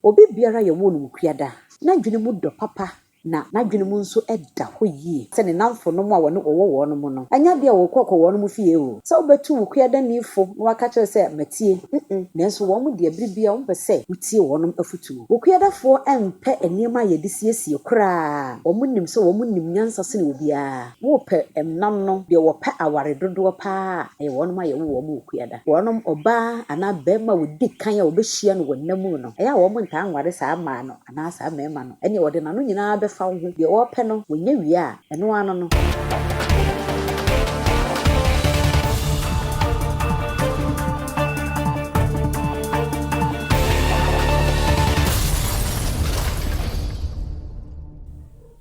Obi biara yɛwoo no Wukuada. N'adwene mu dɔ papa na n'adwene mu nso da hɔ yie sɛ ne nnamfonom a wɔne wɔwɔ wɔnom no, ɛnyɛ adeɛ a wɔkɔ kɔ wɔnom fie o. Sɛ wobɛtu Wukuadani fo na waka kyerɛ sɛ matie, mm-mm, nanso wɔn deɛ bere biara wɔmpɛ sɛ wotie wɔnom afotuo. Wukuadafoɔ mpɛ nneɛma a yɛde siesie koraa. Wɔnim sɛ wɔnim nyansa sene obiara. Wopɛ nnam no, deɛ wɔpɛ aware dodoɔ paa a, ɛyɛ wɔnom a yɛwo wɔn Wukuada. Wɔnom ɔbaa anaa barima a wɔdi kan a wɔbɛhyia no wɔ nna mu no, ɛyɛ a wɔn ntaa nware saa mmaa no anaa saa mmarima no. Ɛnneɛ wɔde n'ano nyinaa bɛfa wo ho. Deɛ ɔrepɛ no, wɔnya wie a, ɛno ara no no.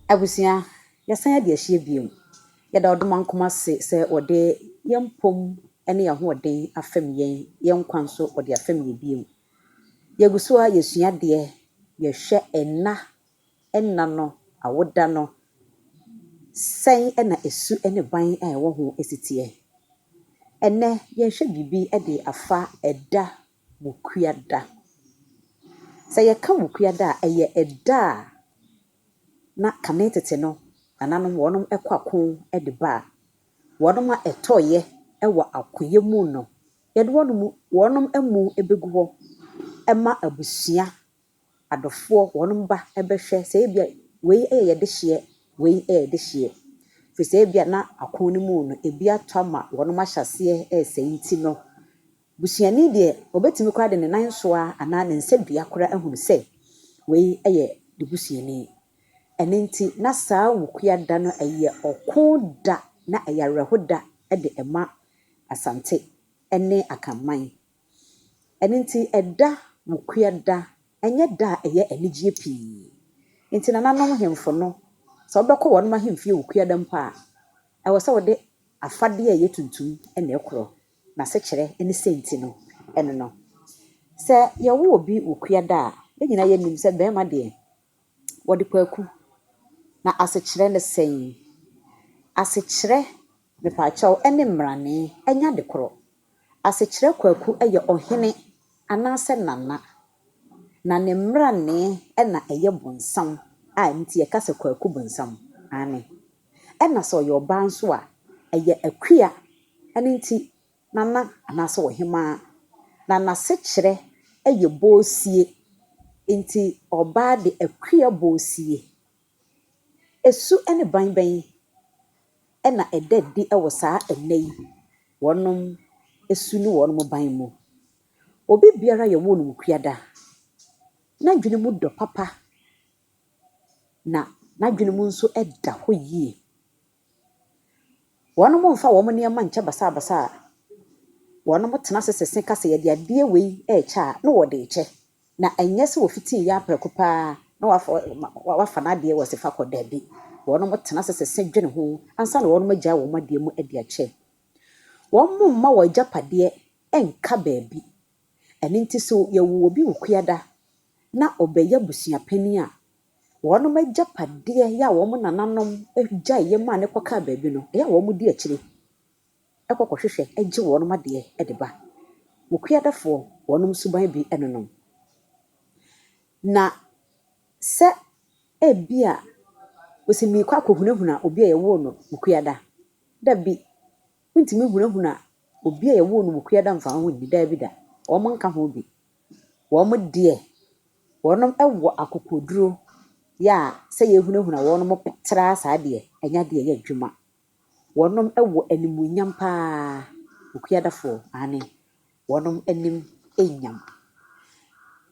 Abusua, yɛasan adi ahyia bio. Yɛda Ɔdomankoma ase sɛ ɔde yɛn mpom ne yɛn ahoɔden afɛm yɛn, yɛn nkwa nso ɔde afɛm yɛn bio. Yɛgu so ara yɛsua adeɛ, yɛhwɛ nna, nna no, awoda no, sɛn na ɛsu ne ban a ɛwɔ ho si teɛ. Ɛnnɛ yɛrehwɛ biribi de afa ɛda Wukuada. Sɛ yɛka Wukuada a, ɛyɛ ɛda a na kane tete no, nananom wɔn kɔ ako de ba a, wɔn a ɛtɔeɛ wɔ akoeɛ mu no, yɛde wɔn wɔn amu bɛgu hɔ ma abusua, adɔfoɔ, wɔn ba bɛhwɛ sɛ ebia wei yɛ yɛn dehyeɛ, wei yɛ yɛn dehyeɛ. Ɛfiri sɛ ebia na ako no mu no, ebi atɔ ama wɔn ahyɛ aseɛ resɛe nti no, busuani deɛ, ɔbɛtumi koraa de ne nan nsoa anaa ne nsa dua koraa ahunu sɛ wei yɛ ne busuani. Ɛno nti, na saa Wukua da no yɛ ɔko da na ɛyɛ awerɛho da de ma Asante ne Akanman. Ɛno nti, ɛda Wukua da nyɛ da a ɛyɛ anigyeɛ pii. Nti nananom hemfo no, sɛ wobɛkɔ wɔnom ahemfie Wukua da mpo a, ɛwɔ sɛ wode afadeɛ a ɛyɛ tuntum na ɛkorɔ. N'asekyerɛ ne sɛnti no, ɛno no. Sɛ yɛwo obi Wukua da a, yɛn nyinaa yɛnim sɛ barima deɛ, wɔde kwaku. Na asekyerɛ ne sɛn? Asekyerɛ, mepaakyɛw, ne mmrane nyɛ ade korɔ. Asekyerɛ kwaku yɛ ɔhene anaasɛ nana. Na ne mmrane na ɛyɛ bonsam a ɛno nti yɛka sɛ kwaku bonsam. Aane. Ɛna sɛ ɔyɛ ɔbaa nso a, ɛyɛ akua. Ɛno nti nana anaasɛ ɔhemaa. Na n'asekyerɛ yɛ boosie. Nti ɔbaa de akua boosie. Su ne ban bɛn na ɛda adi wɔ saa nna yi wɔnom su ne wɔnom ban mu? Obi biara a yɛwoo no Wukuada, n'adwene mu dɔ papa na n'adwene mu nso da hɔ yie. Wɔnom mfa wɔn nneɛma nkyɛ basabasa. Wɔnom tena ase sese ka sɛ yɛde adeɛ wei rekyɛ a, na wɔde rekyɛ. Na ɛnyɛ sɛ wɔfitii yɛ ara prɛko pɛ ara na wafa wafa n'adeɛ wɔ se fa kɔ, dabi. Wɔnom tena ase sese dwene ho ansa na wɔnom agyae wɔn adeɛ mu de akyɛ. Wɔn mma wɔn agyapadeɛ nka baabi. Ɛno nti sɛ yɛwo obi wɔ Kuada na ɔbɛyɛ abusuapanin a, wɔnom agyapadeɛ yɛ a wɔn nananom gyaeɛ maa no kɔkaa baabi no, ɛyɛ a wɔdi akyire kɔ kɔhwehwɛ gye wɔnom adeɛ de ba. Okuadafoɔ, wɔnom suban bi nonom. Na sɛ ebia wɔsi merekɔ akɔhunahuna obi a yɛwoo no Okuada, dabi, wontumi nhunahuna obi a yɛwoo no Okuada mfa wo ho nni, daabi da, wɔn nka ho bi. Wɔn deɛ, wɔnom wɔ akokoduro yɛ a sɛ yɛhunahuna wɔnom tra saa deɛ, ɛnyɛ adeɛ a ɛyɛ adwuma. Wɔnom wɔ animuonyam paa, Okuadafoɔ, aane, wɔnom anim nyam.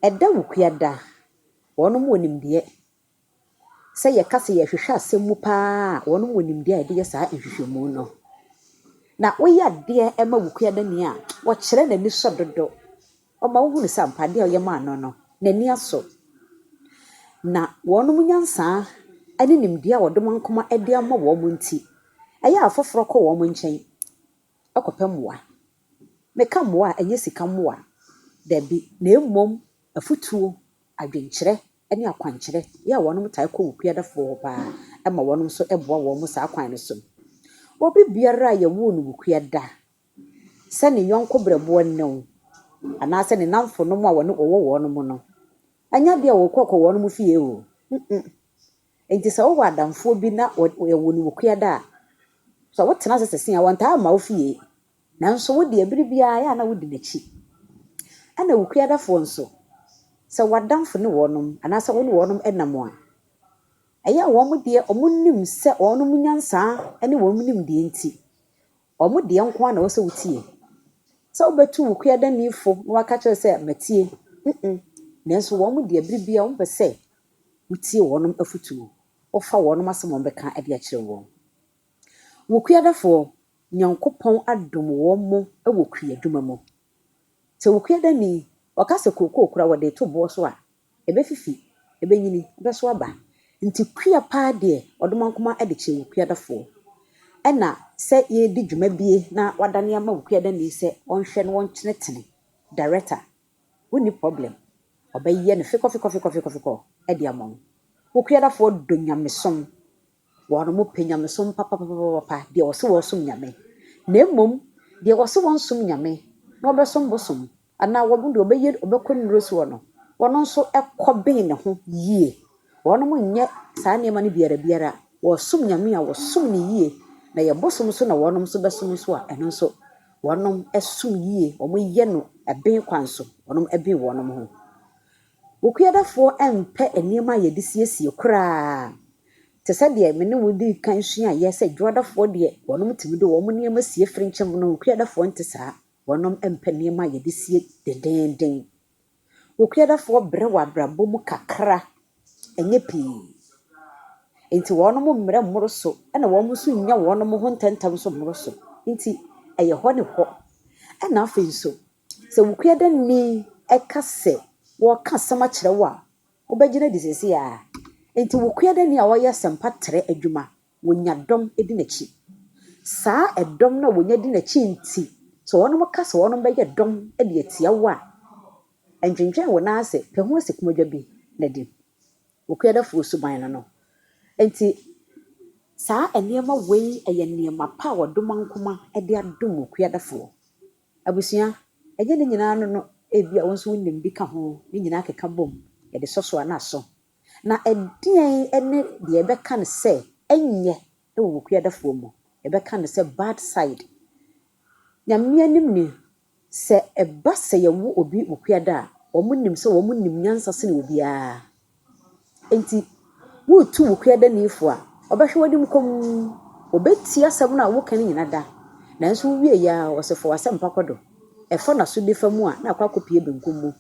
Ɛda Wukuada, wɔnom wɔ nimdeɛ. Sɛ yɛka sɛ yɛhwehwɛ asɛm mu paa a, wɔnom wɔ nimdeɛ a yɛde yɛ saa nhwehwɛmu no. Na woyɛ adeɛ ma Wukuadani a, wɔkyerɛ n'anisɔ dodo. Ɔma wohunu sɛ ampa adeɛ a ɔyɛ maa no no, n'ani asɔ. Na wɔnom nyansa ne nimdeɛ a Ɔdomankoma de ama wɔn nti, ɛyɛ a afoforɔ kɔ wɔn nkyɛn kɔpɛ mmoa. Meka mmoa a, ɛnyɛ sika mmoa, dabi, na mmom afotuo, adwenkyerɛ ne akwankyerɛ. Ɛyɛ a wɔnom taa kɔ Wukuadafoɔ hɔ paa ma wɔnom nso boa wɔn saa kwan no so. Obi biara a yɛwoo no Wukuada sɛ ne yɔnko berɛboɔ ne wo, anaasɛ ne nnamfonom a wɔne wɔwɔ wɔnom no. Ɛnyɛ adeɛ a wɔkɔ kɔ wɔnom fie o. Mm-mm. Enti sɛ wowɔ adamfoɔ bi na wɔwɔ no Wukuada a, sɛ wotena ase sese a, wɔntaa mma wo fie. Nanso wo deɛ, bere biara ɛyɛ a na wodi n'akyi. Ɛna Wukuadafoɔ nso, sɛ w'adamfo ne wɔnom anaasɛ wo ne wɔnom nam a, ɛyɛ a wɔn deɛ wɔnim sɛ wɔnom nyansa ne wɔn nimdeɛ nti, wɔn deɛ nko ara na ɛwɔ sɛ wotie. Sɛ wobɛtu wo kuadani fo na waka kyerɛ sɛ matie, mm-mm. Nanso wɔn deɛ bere biara wɔpɛ sɛ wotie wɔn afotuo, wofa wɔn asɛm a wɔbɛka de akyerɛ wɔn. Wo kuadafoɔ, Nyankopɔn adom wɔn wɔ kuadwuma mu. Sɛ wo kuadani, ɔka sɛ kookoo koraa wɔde reto boɔ so a, ɛbɛfifi, ɛbɛnyini, ɛbɛso aba. Nti kua paa deɛ, Ɔdomankoma de kyɛɛ wo kuadafoɔ. Ɛna sɛ yɛredi dwuma bie na wadane ama wo kuadani sɛ ɔnhwɛ na ɔnkyenetene, director, wonni problem. Ɔbɛyɛ no fekɔfekɔfekɔfekɔ de ama wo. Wo kuadafoɔ dɔ nyamesom. Wɔn pɛ nyamesom papapapapa, deɛ wɔse wɔresom Nyame. Na mmom, deɛ wɔse wɔnsom Nyame na wɔbɛsom bosom, anaa wɔn deɛ wɔbɛyɛ wɔbɛkɔ nnuro soɔ no, wɔn nso kɔ ben ne ho yie. Wɔn nyɛ saa nneɛma no biara biara. Wɔsom Nyame a, wɔsom no yie. Na yɛ bosom nso na wɔn nso bɛsom nso a, ɛno nso wɔn som yie. Wɔyɛ no ɛben kwan so. Wɔn ben wɔn ho. Okuadafoɔ mpɛ nneɛma a yɛde siesie koraa. Te sɛ deɛ me ne wo dii kan suaeɛ sɛ dwoadafoɔ deɛ wɔn tumi de wɔn nneɛma sie frenkyɛm no, okuadafoɔ nte saa. Wɔn mpɛ nneɛma a yɛde sie dendeenden. Okuadafoɔ brɛ wɔ abrabɔ mu kakra, ɛnyɛ pii. Nti wɔn mmerɛ mmoro so, ɛna wɔn nso nnya wɔn ho ntɛmntɛm nso mmoro so. Nti ɛyɛ hɔ ne hɔ. Ɛna afei nso, sɛ wo kuadani ka sɛ wɔreka asɛm akyerɛ wo a, wobɛgye no adi seesei ara. Enti wo kuadani a ɔreyɛ asɛmpa trɛ adwuma, wɔnya dɔm di n'akyi. Saa ɛdɔm no a wɔnya di n'akyi nti, sɛ wɔn ka sɛ wɔn bɛyɛ dɔm de atia wo a, ntwentwɛn wo nan ase, pɛ ho asikumadwa bi na di. Wo kuadafoɔ suban no no. Enti saa nneɛma wei yɛ nneɛma pa a Ɔdomankoma de adom wo kuadafoɔ. Abusua, ɛnyɛ ne nyinaa no no, ebia wo nso wonim bi ka ho, ne nyinaa keka bom, yɛde sɔ so a na asɔ. Na ɛdeɛn ne deɛ yɛbɛka no sɛ ɛnyɛ wɔ Wukuadafoɔ mu? Yɛbɛka no sɛ bad side. Nyame anim ni, sɛ ɛba sɛ yɛwo obi Wukuada a, wɔnim sɛ wɔnim nyansa sene obiara. Enti, woretu wo kuadani fo a, ɔbɛhwɛ w'anim komm. Obetie asɛm no a woreka no nyinaa da. Nanso wowiei ara, ɔse fa w'asɛmpa kɔ do. Ɛfa n'aso nifa mu a, na akɔ akɔpue benkum mu.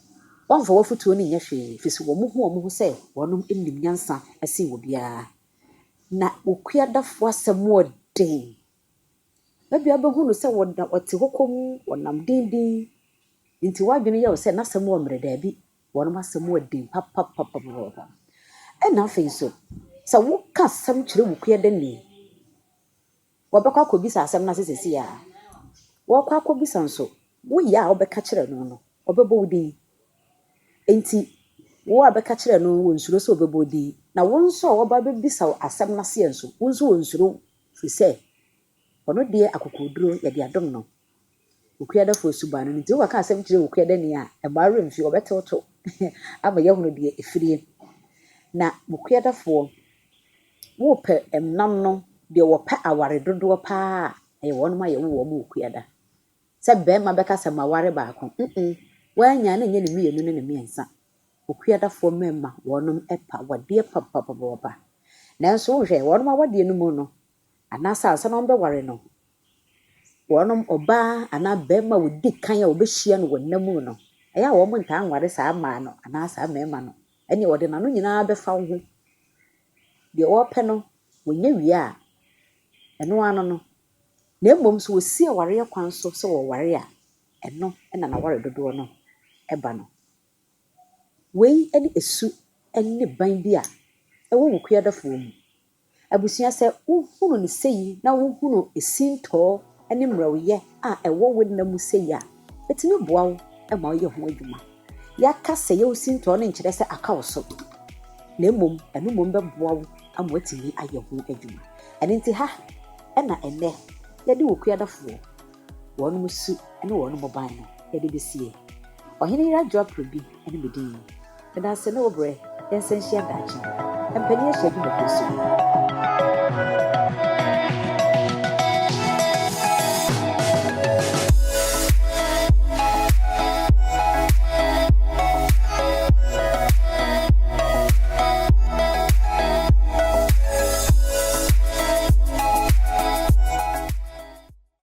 Wɔmfa w'afotuo no nyɛ hwee, efisɛ wɔhu wɔn ho sɛ wɔn nim nyansa sen obiara. Na wo kuadafo asɛm wɔ den. Ebia wobɛhu no sɛ ɔda ɔte hɔ komm, ɔnam denden. Nti w'adwene yɛ wo sɛ n'asɛm wɔ mmerɛ. Daabi, wɔn asɛm wɔ den papapapapapa. Ɛna afei nso, sɛ woka asɛm kyerɛ wo kuadani, wɔbɛkɔ akɔbisa asɛm no ase seesei ara. Wɔkɔ akɔbisa nso, woyɛ a wobɛka kyerɛ no no, ɔbɛbɔ wo din. Enti wo a bɛka kyerɛ no, wɔnsuro sɛ ɔbɛbɔ wo din. Na wo nso a wɔba bɛbisa wo asɛm no aseɛ nso, wo nso wɔnsuro wo. Ɛfiri sɛ, ɔno deɛ akokoɔduro yɛde adom no. Okuadafoɔ suban no nti, wokɔka asɛm kyerɛ okuadani a, ɛmma wo werɛ mfi, ɔbɛtew to ama yɛahunu deɛ ɛfirie. Na okuadafoɔ, wopɛ nam no, deɛ wɔpɛ aware dodoɔ pa ara a, ɛyɛ wɔnom a yɛwo wɔn okuada. Sɛ barima bɛka sɛ maware baako, mm, wannya a na ɛnyɛ ne mmienu ne ne mmiɛnsa. Okuadafoɔ mmarima wɔnom pa awadeɛ papapapapa. Nanso wohwɛ wɔnom awadeɛ no mu no, anaasɛ ansa na wɔbɛware no, wɔnom ɔbaa anaa barima a wɔdi kan a wɔbɛhyia no wɔ nna mu no, ɛyɛ a wɔn ntaa nware saa mmaa no anaa saa mmarima no. Ɛnneɛ wɔde n'ano nyinaa bɛfa wo ho. Deɛ wɔrepɛ no, wɔnya wie a, ɛno ara no no. Na mmom sɛ wɔsi awareɛ kwan so sɛ wɔware a, ɛno na n'aware dodoɔ no ba no. Wei ne su ne ban bi a ɛwɔ wo kuadafoɔ mu. Abusua, sɛ wohunu no sei na wohunu sintɔɔ ne mmerɛwyɛ a ɛwɔ wo nna mu sei a, ɛtumi boa wo ma woyɛ ho adwuma. Yɛaka sɛ yɛ wo sintɔɔ no nkyerɛ sɛ aka wo so, na mmom ɛno mmom bɛboa wo ama woatumi ayɛ ho adwuma. Ɛno nti ha na ɛnnɛ yɛde wo kuadafoɔ wɔnom su ne wɔnom ban no yɛde bɛsie. Ɔhene Yere Adwoa Prɛbi ne me din. Meda ase ne wo berɛ. Yɛnsan nhyia daakye. Mpanin ahyia dwumadie so.